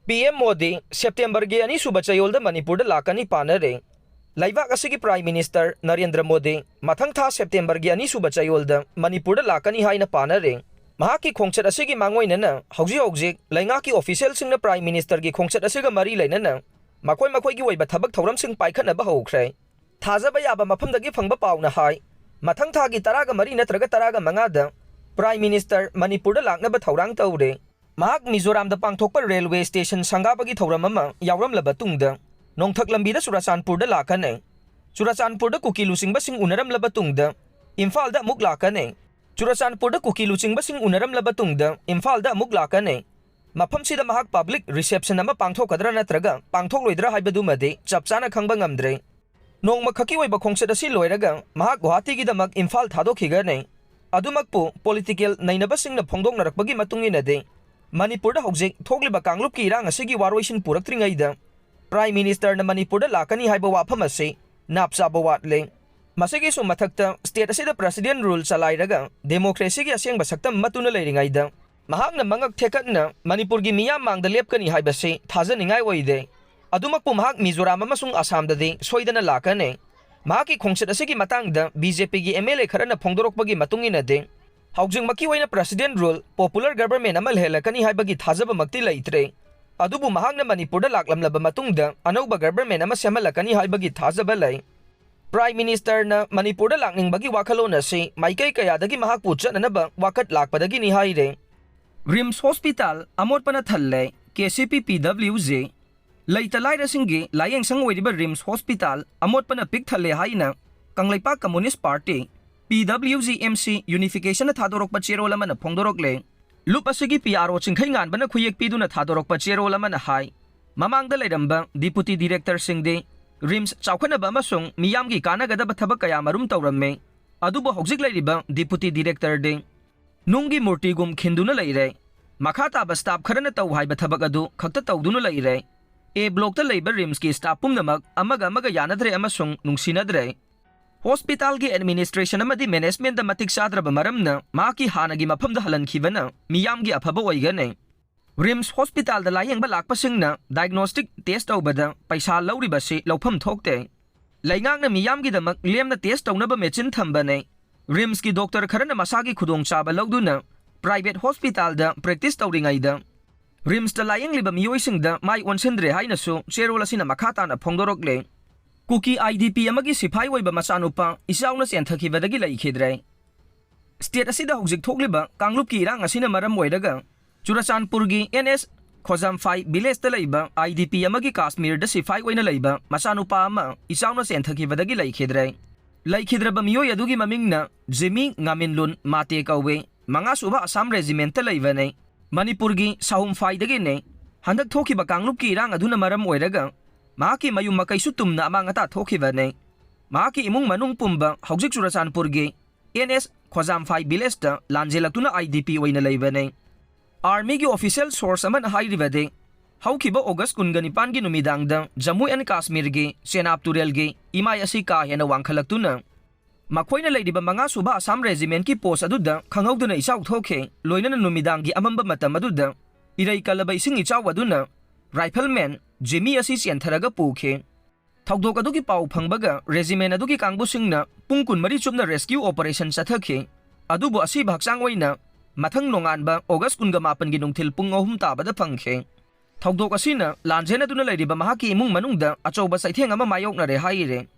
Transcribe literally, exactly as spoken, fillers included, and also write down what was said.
P M Modi ꯁꯦꯞꯇꯦꯝꯕꯔꯒꯤ ꯑꯅꯤꯁꯨꯕ ꯆꯌꯣꯜꯗ ꯃꯅꯤꯄꯨꯔꯗ ꯂꯥꯛꯀꯅꯤ ꯄꯥꯅꯔꯦ꯫ ꯂꯩꯕꯥꯛ ꯑꯁꯤꯒꯤ ꯄ꯭ꯔꯥꯏꯝ ꯃꯤꯅꯤꯁꯇꯔ ꯅꯔꯦꯟꯗ꯭ꯔ ꯃꯣꯗꯤ ꯃꯊꯪ ꯊꯥ ꯁꯦꯞꯇꯦꯝꯕꯔꯒꯤ ꯑꯅꯤꯁꯨꯕ ꯆꯌꯣꯜꯗ ꯃꯅꯤꯄꯨꯔꯗ ꯂꯥꯛꯀꯅꯤ ꯍꯥꯏꯅ ꯄꯥꯅꯔꯦ꯫ ꯃꯍꯥꯛꯀꯤ ꯈꯣꯡꯆꯠ ꯑꯁꯤꯒꯤ ꯃꯥꯡꯑꯣꯏꯅꯅ ꯍꯧꯖꯤꯛ ꯍꯧꯖꯤꯛ ꯂꯩꯉꯥꯛꯀꯤ ꯑꯣꯐꯤꯁꯤꯌꯦꯜꯁꯤꯡꯅ ꯄ꯭ꯔꯥꯏꯝ ꯃꯤꯅꯤꯁꯇꯔꯒꯤ ꯈꯣꯡꯆꯠ ꯑꯁꯤꯒ ꯃꯔꯤ ꯂꯩꯅꯅ ꯃꯈꯣꯏ ꯃꯈꯣꯏꯒꯤ ꯑꯣꯏꯕ ꯊꯕꯛ ꯊꯧꯔꯝꯁꯤꯡ ꯄꯥꯏꯈꯠꯅꯕ ꯍꯧꯈ꯭ꯔꯦ꯫ ꯊꯥꯖꯕ ꯌꯥꯕ ꯃꯐꯝꯗꯒꯤ ꯐꯪꯕ ꯄꯥꯎꯅ ꯍꯥꯏ, ꯃꯊꯪ ꯊꯥꯒꯤ ꯇꯔꯥꯒ ꯃꯔꯤ ꯅꯠꯇ꯭ꯔꯒ ꯇꯔꯥꯒ ꯃꯉꯥꯗ ꯄ꯭ꯔꯥꯏꯝ ꯃꯤꯅꯤꯁꯇꯔ ꯃꯅꯤꯄꯨꯔꯗ ꯂꯥꯛꯅꯕ ꯊꯧꯔꯥꯡ ꯇꯧꯔꯦ꯫ ꯃꯍꯥꯛ ꯃꯤꯖꯣꯔꯥꯝꯗ ꯄꯥꯡꯊꯣꯛꯄ ꯔꯦꯜꯋꯦ ꯁ꯭ꯇꯦꯁꯟ ꯁꯪꯒꯥꯕꯒꯤ ꯊꯧꯔꯝ ꯑꯃ ꯌꯥꯎꯔꯝꯂꯕ ꯇꯨꯡꯗ, ꯅꯣꯡꯊꯛ ꯂꯝꯕꯤꯗ ꯆꯨꯔꯥꯆꯥꯟꯄꯨꯔꯗ ꯂꯥꯛꯀꯅꯤ꯫ ꯆꯨꯔꯥꯆꯥꯟꯄꯨꯔꯗ ꯀꯨꯀꯤ ꯂꯨꯆꯤꯡꯕꯁꯤꯡ ꯎꯅꯔꯝꯂꯕ ꯇꯨꯡꯗ, ꯏꯝꯐꯥꯜꯗ ꯑꯃꯨꯛ ꯂꯥꯛꯀꯅꯤ꯫ ꯆꯨꯔꯥꯆꯥꯟꯄꯨꯔꯗ ꯀꯨꯀꯤ ꯂꯨꯆꯤꯡꯕꯁꯤꯡ ꯎꯅꯔꯝꯂꯕ ꯇꯨꯡꯗ, ꯏꯝꯐꯥꯜꯗ ꯑꯃꯨꯛ ꯂꯥꯛꯀꯅꯤ꯫ ꯃꯐꯝꯁꯤꯗ ꯃꯍꯥꯛ ꯄꯕ꯭ꯂꯤꯛ ꯔꯤꯁꯦꯞꯁꯟ ꯑꯃ ꯄꯥꯡꯊꯣꯛꯀꯗ꯭ꯔꯥ ꯅꯠꯇ꯭ꯔꯒ ꯄꯥꯡꯊꯣꯛꯂꯣꯏꯗ꯭ꯔꯥ ꯍꯥꯏꯕꯗꯨꯃꯗꯤ ꯆꯞ ꯆꯥꯅ ꯈꯪꯕ ꯉꯝꯗ꯭ꯔꯦ꯫ ꯅꯣꯡꯃꯈꯛꯀꯤ ꯑꯣꯏꯕ ꯈꯣꯡꯆꯠ ꯑꯁꯤ ꯂꯣꯏꯔꯒ ꯃꯍꯥꯛ ꯒꯨꯋꯥꯍꯥꯇꯤꯒꯤꯗꯃꯛ ꯏꯝꯐꯥꯜ ꯊꯥꯗꯣꯛꯈꯤꯒꯅꯤ꯫ ꯑꯗꯨꯃꯛꯄꯨ, ꯄꯣꯂꯤꯇꯤꯀꯦꯜ ꯅꯩꯅꯕꯁꯤꯡꯅ ꯐꯣꯡꯗꯣꯛꯅꯔꯛꯄꯒꯤ ꯃꯇꯨꯡ ꯏꯟꯅꯗꯤ, ꯃꯅꯤꯄꯨꯔꯗ ꯍꯧꯖꯤꯛ ꯊꯣꯛꯂꯤꯕ ꯀꯥꯡꯂꯨꯞꯀꯤ ꯏꯔꯥꯡ ꯑꯁꯤꯒꯤ ꯋꯥꯔꯣꯏꯁꯤꯟ ꯄꯨꯔꯛꯇ꯭ꯔꯤꯉꯩꯗ ꯄ꯭ꯔꯥꯏꯝ ꯃꯤꯅꯤꯁꯇꯔꯅ ꯃꯅꯤꯄꯨꯔꯗ ꯂꯥꯛꯀꯅꯤ ꯍꯥꯏꯕ ꯋꯥꯐꯝ ꯑꯁꯤ ꯅꯥꯞ ꯆꯥꯕ ꯋꯥꯠꯂꯦ꯫ ꯃꯁꯤꯒꯤꯁꯨ ꯃꯊꯛꯇ, ꯁ꯭ꯇꯦꯠ ꯑꯁꯤꯗ ꯄ꯭ꯔꯦꯁꯤꯗꯦꯟ ꯔꯨꯜ ꯆꯂꯥꯏꯔꯒ ꯗꯦꯃꯣꯀ꯭ꯔꯦꯁꯤꯒꯤ ꯑꯁꯦꯡꯕ ꯁꯛꯇꯝ ꯃꯠꯇꯨꯅ ꯂꯩꯔꯤꯉꯩꯗ, ꯃꯍꯥꯛꯅ ꯃꯉꯛ ꯊꯦꯛꯀꯠꯅ ꯃꯅꯤꯄꯨꯔꯒꯤ ꯃꯤꯌꯥꯝ ꯃꯥꯡꯗ ꯂꯦꯞꯀꯅꯤ ꯍꯥꯏꯕꯁꯤ ꯊꯥꯖꯅꯤꯡꯉꯥꯏ ꯑꯣꯏꯗꯦ꯫ ꯑꯗꯨꯃꯛꯄꯨ, ꯃꯍꯥꯛ ꯃꯤꯖꯣꯔꯥꯝ ꯑꯃꯁꯨꯡ ꯑꯁꯥꯝꯗꯗꯤ ꯁꯣꯏꯗꯅ ꯂꯥꯛꯀꯅꯤ꯫ ꯃꯍꯥꯛꯀꯤ ꯈꯣꯡꯆꯠ ꯑꯁꯤꯒꯤ ꯃꯇꯥꯡꯗ ꯕꯤ ꯖꯦ ꯄꯤꯒꯤ ꯑꯦꯝ ꯑꯦꯜ ꯑꯦ ꯈꯔꯅ ꯐꯣꯡꯗꯣꯔꯛꯄꯒꯤ ꯃꯇꯨꯡ ꯏꯟꯅꯗꯤ, ꯍꯧꯖꯤꯛꯃꯛꯀꯤ ꯑꯣꯏꯅ ꯄ꯭ꯔꯦꯁꯤꯗꯦꯟ ꯔꯨꯜ, ꯄꯣꯄꯨꯂꯔ ꯒꯕꯔꯃꯦꯟ ꯑꯃ ꯂꯩꯍꯜꯂꯛꯀꯅꯤ ꯍꯥꯏꯕꯒꯤ ꯊꯥꯖꯕꯃꯛꯇꯤ ꯂꯩꯇ꯭ꯔꯦ꯫ ꯑꯗꯨꯕꯨ ꯃꯍꯥꯛꯅ ꯃꯅꯤꯄꯨꯔꯗ ꯂꯥꯛꯂꯝꯂꯕ ꯃꯇꯨꯡꯗ ꯑꯅꯧꯕ ꯒꯕꯔꯃꯦꯟ ꯑꯃ ꯁꯦꯝꯍꯜꯂꯛꯀꯅꯤ ꯍꯥꯏꯕꯒꯤ ꯊꯥꯖꯕ ꯂꯩ꯫ ꯄ꯭ꯔꯥꯏꯝ ꯃꯤꯅꯤꯁꯇꯔꯅ ꯃꯅꯤꯄꯨꯔꯗ ꯂꯥꯛꯅꯤꯡꯕꯒꯤ ꯋꯥꯈꯜꯂꯣꯟ ꯑꯁꯤ ꯃꯥꯏꯀꯩ ꯀꯌꯥꯗꯒꯤ ꯃꯍꯥꯛꯄꯨ ꯆꯠꯅꯅꯕ ꯋꯥꯀꯠ ꯂꯥꯛꯄꯗꯒꯤꯅꯤ ꯍꯥꯏꯔꯦ꯫ ꯔꯤꯝꯁ ꯍꯣꯁꯄꯤꯇꯥꯜ ꯑꯃꯣꯠꯄꯅ ꯊꯜꯂꯦ, ꯀꯦ ꯁꯤ ꯄꯤ ꯄꯤ ꯗꯕ꯭ꯂꯤꯎ ꯖꯤ꯫ ꯂꯩꯇ ꯂꯥꯏꯔꯁꯤꯡꯒꯤ ꯂꯥꯌꯦꯡꯁꯪ ꯑꯣꯏꯔꯤꯕ ꯔꯤꯝꯁ ꯍꯣꯁꯄꯤꯇꯥꯜ ꯑꯃꯣꯠꯄꯅ ꯄꯤꯛ ꯊꯜꯂꯦ ꯍꯥꯏꯅ ꯀꯪꯂꯩꯄꯥꯛ ꯀꯝꯃꯨꯅꯤꯁ ꯄꯥꯔꯇꯤ, ꯄꯤ ꯗꯕ꯭ꯂꯤꯎ ꯖꯤ ꯑꯦꯝ ꯁꯤ, ꯌꯨꯅꯤꯐꯤꯀꯦꯁꯟꯅ ꯊꯥꯗꯣꯔꯛꯄ ꯆꯦꯔꯣꯜ ꯑꯃꯅ ꯐꯣꯡꯗꯣꯔꯛꯂꯦ꯫ ꯂꯨꯞ ꯑꯁꯤꯒꯤ ꯄꯤ ꯑꯥꯔ ꯑꯣ ꯆꯤꯡꯈꯩꯉꯥꯟꯕꯅ ꯈꯨꯌꯦꯛ ꯄꯤꯗꯨꯅ ꯊꯥꯗꯣꯔꯛꯄ ꯆꯦꯔꯣꯜ ꯑꯃꯅ ꯍꯥꯏ, ꯃꯃꯥꯡꯗ ꯂꯩꯔꯝꯕ ꯗꯤꯄꯨꯇꯤ ꯗꯤꯔꯦꯛꯇꯔꯁꯤꯡꯗꯤ ꯔꯤꯝꯁ ꯆꯥꯎꯈꯠꯅꯕ ꯑꯃꯁꯨꯡ ꯃꯤꯌꯥꯝꯒꯤ ꯀꯥꯟꯅꯒꯗꯕ ꯊꯕꯛ ꯀꯌꯥ ꯃꯔꯨꯝ ꯇꯧꯔꯝꯃꯤ, ꯑꯗꯨꯕꯨ ꯍꯧꯖꯤꯛ ꯂꯩꯔꯤꯕ ꯗꯤꯄꯨꯇꯤ ꯗꯤꯔꯦꯛꯇꯔꯗꯤ ꯅꯨꯡꯒꯤ ꯃꯨꯔꯇꯤꯒꯨꯝ ꯈꯤꯟꯗꯨꯅ ꯂꯩꯔꯦ꯫ ꯃꯈꯥ ꯇꯥꯕ ꯁ꯭ꯇꯥꯐ ꯈꯔꯅ ꯇꯧ ꯍꯥꯏꯕ ꯊꯕꯛ ꯑꯗꯨ ꯈꯛꯇ ꯇꯧꯗꯨꯅ ꯂꯩꯔꯦ꯫ ꯑꯦ ꯕ꯭ꯂꯣꯛꯇ ꯂꯩꯕ ꯔꯤꯝꯁꯀꯤ ꯁ꯭ꯇꯥꯐ ꯄꯨꯝꯅꯃꯛ ꯑꯃꯒ ꯑꯃꯒ ꯌꯥꯅꯗ꯭ꯔꯦ ꯑꯃꯁꯨꯡ ꯅꯨꯡꯁꯤꯅꯗ꯭ꯔꯦ꯫ ꯍꯣꯁꯄꯤꯇꯥꯜꯒꯤ ꯑꯦꯗꯃꯤꯅꯤꯁꯇ꯭ꯔꯦꯁꯟ ꯑꯃꯗꯤ ꯃꯦꯅꯦꯖꯃꯦꯟꯗ ꯃꯇꯤꯛ ꯆꯥꯗ꯭ꯔꯕ ꯃꯔꯝꯅ ꯃꯍꯥꯛꯀꯤ ꯍꯥꯟꯅꯒꯤ ꯃꯐꯝꯗ ꯍꯜꯍꯟꯈꯤꯕꯅ ꯃꯤꯌꯥꯝꯒꯤ ꯑꯐꯕ ꯑꯣꯏꯒꯅꯤ꯫ ꯔꯤꯝꯁ ꯍꯣꯁꯄꯤꯇꯥꯜꯗ ꯂꯥꯌꯦꯡꯕ ꯂꯥꯛꯄꯁꯤꯡꯅ diagnostic test ꯇꯧꯕꯗ ꯄꯩꯁꯥ ꯂꯧꯔꯤꯕꯁꯤ ꯂꯧꯐꯝ ꯊꯣꯛꯇꯦ꯫ ꯂꯩꯉꯥꯛꯅ ꯃꯤꯌꯥꯝꯒꯤꯗꯃꯛ ꯂꯦꯝꯅ test ꯇꯧꯅꯕ ꯃꯦꯆꯤꯟ ꯊꯝꯕꯅꯦ꯫ ꯔꯤꯝꯁꯀꯤ ꯗꯣꯛꯇꯔ ꯈꯔꯅ ꯃꯁꯥꯒꯤ ꯈꯨꯗꯣꯡꯆꯥꯕ ꯂꯧꯗꯨꯅ private ꯍꯣꯁꯄꯤꯇꯥꯜꯗ practice ꯇꯧꯔꯤꯉꯩꯗ ꯔꯤꯝꯁꯇ ꯂꯥꯌꯦꯡꯂꯤꯕ ꯃꯤꯑꯣꯏꯁꯤꯡꯗ ꯃꯥꯏ ꯑꯣꯟꯁꯤꯟꯗ꯭ꯔꯦ ꯍꯥꯏꯅꯁꯨ ꯆꯦꯔꯣꯜ ꯑꯁꯤꯅ ꯃꯈꯥ ꯇꯥꯅ ꯐꯣꯡꯗꯣꯔꯛꯂꯦ꯫ ꯀꯨꯀꯤ IDP ꯑꯃꯒꯤ ꯁꯤꯐꯥꯏ ꯑꯣꯏꯕ ꯃꯆꯥꯅꯨꯄꯥ ꯏꯆꯥꯎꯅ ꯆꯦꯟꯊꯈꯤꯕꯗꯒꯤ ꯂꯩꯈꯤꯗ꯭ꯔꯦ꯫ State ꯑꯁꯤꯗ ꯍꯧꯖꯤꯛ ꯊꯣꯛꯂꯤꯕ ꯀꯥꯡꯂꯨꯞꯀꯤ ꯏꯔꯥꯡ ꯑꯁꯤꯅ ꯃꯔꯝ ꯑꯣꯏꯔꯒ ꯆꯨꯔꯆꯥꯟꯄꯨꯔꯒꯤ NS ꯈꯣꯖꯥꯝꯐꯥꯏ villageꯇ ꯂꯩꯕ IDP ꯑꯃꯒꯤ ꯀꯥꯁꯃꯤꯔꯗ ꯁꯤꯐꯥꯏ ꯑꯣꯏꯅ ꯂꯩꯕ ꯃꯆꯥꯅꯨꯄꯥ ꯑꯃ ꯏꯆꯥꯎꯅ ꯆꯦꯟꯊꯈꯤꯕꯗꯒꯤ ꯂꯩꯈꯤꯗ꯭ꯔꯦ꯫ ꯂꯩꯈꯤꯗ꯭ꯔꯕ ꯃꯤꯑꯣꯏ ꯑꯗꯨꯒꯤ ꯃꯃꯤꯡꯅ ꯖꯤꯃꯤ ꯉꯥꯃꯤꯟꯂꯨꯟ ꯃꯥꯇꯦ ꯀꯧꯏ꯫ ꯃꯉꯥ ꯁꯨꯕ ꯑꯁꯥꯝ ꯔꯦꯖꯤꯃꯦꯟꯠꯇ ꯂꯩꯕꯅꯤ꯫ ꯃꯅꯤꯄꯨꯔꯒꯤ ꯁꯥꯍꯨꯝꯐꯥꯏꯗꯒꯤꯅꯤ꯫ ꯍꯟꯗꯛ ꯊꯣꯛꯈꯤꯕ ꯀꯥꯡꯂꯨꯞꯀꯤ ꯏꯔꯥꯡ ꯑꯗꯨꯅ ꯃꯔꯝ ꯑꯣꯏꯔꯒ ꯃꯍꯥꯛꯀꯤ ꯃꯌꯨꯝ ꯃꯀꯩꯁꯨ ꯇꯨꯝꯅ ꯑꯃꯥꯡ ꯑꯇꯥ ꯊꯣꯛꯈꯤꯕꯅꯤ꯫ ꯃꯍꯥꯛꯀꯤ ꯏꯃꯨꯡ ꯃꯅꯨꯡ ꯄꯨꯝꯕ ꯍꯧꯖꯤꯛ ꯆꯨꯔꯆꯥꯟꯄꯨꯔꯒꯤ NS ꯈꯣꯖꯥꯝꯐꯥꯏ villageꯇ ꯂꯥꯟꯖꯦꯜꯂꯛꯇꯨꯅ IDP ꯑꯣꯏꯅ ꯂꯩꯕꯅꯤ꯫ Armyꯒꯤ official source ꯑꯃꯅ ꯍꯥꯏꯔꯤꯕꯗꯤ, ꯍꯧꯈꯤꯕ August ꯀꯨꯟꯒ ꯅꯤꯄꯥꯟꯒꯤ ꯅꯨꯃꯤꯗꯥꯡꯗ ꯖꯝꯃꯨ and ꯀꯥꯁꯃꯤꯔꯒꯤ ꯆꯦꯅꯥꯕ ꯇꯨꯔꯦꯜꯒꯤ ꯏꯃꯥꯏ ꯑꯁꯤ ꯀꯥ ꯍꯦꯟꯅ ꯋꯥꯡꯈꯠꯂꯛꯇꯨꯅ ꯃꯈꯣꯏꯅ ꯂꯩꯔꯤꯕ ꯃꯉꯥ ꯁꯨꯕ ꯑꯁꯥꯝ ꯔꯦꯖꯤꯃꯦꯟꯠꯀꯤ post ꯑꯗꯨꯗ ꯈꯪꯍꯧꯗꯅ ꯏꯆꯥꯎ ꯊꯣꯛꯈꯤ꯫ ꯂꯣꯏꯅꯅ ꯅꯨꯃꯤꯗꯥꯡꯒꯤ ꯑꯃꯝꯕ ꯃꯇꯝ ꯑꯗꯨꯗ ꯏꯔꯩ ꯀꯜꯂꯕ ꯏꯁꯤꯡ ꯏꯆꯥꯎ ꯑꯗꯨꯅ rifleman ꯖꯤꯃꯤ ꯑꯁꯤ ꯆꯦꯟꯊꯔꯒ ꯄꯨꯈꯤ꯫ ꯊꯧꯗꯣꯛ ꯑꯗꯨꯒꯤ ꯄꯥꯎ ꯐꯪꯕꯒ regiment ꯑꯗꯨꯒꯤ ꯀꯥꯡꯕꯨꯁꯤꯡꯅ ꯄꯨꯡ ꯀꯨꯟꯃꯔꯤ ꯆꯨꯞꯅ rescue operation ꯆꯠꯊꯈꯤ꯫ ꯑꯗꯨꯕꯨ ꯑꯁꯤꯕ ꯍꯛꯆꯥꯡ ꯑꯣꯏꯅ ꯃꯊꯪ ꯅꯣꯡꯉꯥꯟꯕ August ꯀꯨꯟꯒ ꯃꯥꯄꯟꯒꯤ ꯅꯨꯡꯊꯤꯜ ꯄꯨꯡ ꯑꯍꯨꯝ ꯇꯥꯕꯗ ꯐꯪꯈꯤ꯫ ꯊꯧꯗꯣꯛ ꯑꯁꯤꯅ ꯂꯥꯟꯖꯦꯟꯅꯗꯨꯅ ꯂꯩꯔꯤꯕ ꯃꯍꯥꯛꯀꯤ ꯏꯃꯨꯡ ꯃꯅꯨꯡꯗ ꯑꯆꯧꯕ ꯆꯩꯊꯦꯡ ꯑꯃ ꯃꯥꯌꯣꯛꯅꯔꯦ ꯍꯥꯏꯔꯦ꯫